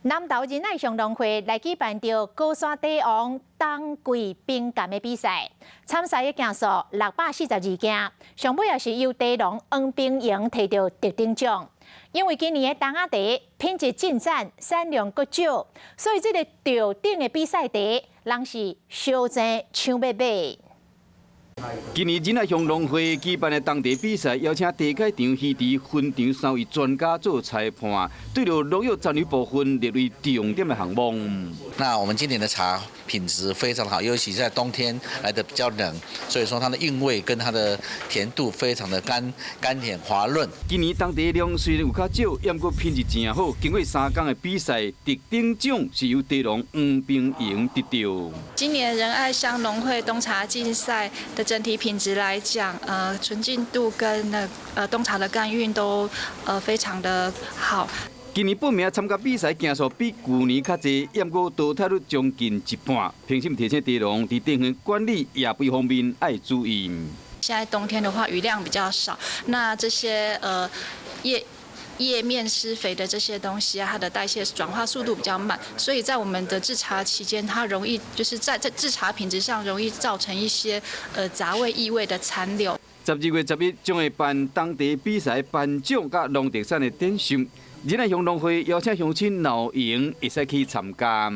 南投仁愛鄉農會來舉辦著高山茶王冬季冰鑑的比賽，參賽的件數642件，上尾也是由茶農黃冰瑩提著特等獎。因為今年的冬仔茶品質進展，產量閣少，所以這个著頂的比賽茶，人是相爭搶欲買。今年仁愛鄉農會舉辦的冬茶比賽，邀請茶改場、魚池分場三位專家做裁判，對著農藥殘留部分列為重點的項目。那我們今年的茶品質非常好，尤其在冬天來得比較冷，所以說它的韻味跟它的甜度非常的甘甘甜滑潤。今年冬茶量雖然有較少，毋過品質誠好。經過3工的比賽，特等獎是由茶農黃冰瑩得著。今年仁愛鄉農會冬茶競賽的整體品質來講，純淨度跟那冬茶的甘韻都非常的好。今年報名參加比賽件數比舊年較濟，毋過淘汰率將近一半。評審提醒茶農佇茶園管理葉肥方面愛注意。現在冬天的話，雨量比較少，那這些葉面施肥的這些東西啊，它的代謝轉化速度比較慢，所以在我們的製茶期間，它容易就是在製茶品質上容易造成一些雜味異味的殘留。12月11將會辦冬茶比賽頒獎佮農特產的展售，仁愛鄉農會邀請鄉親老營會使去參加。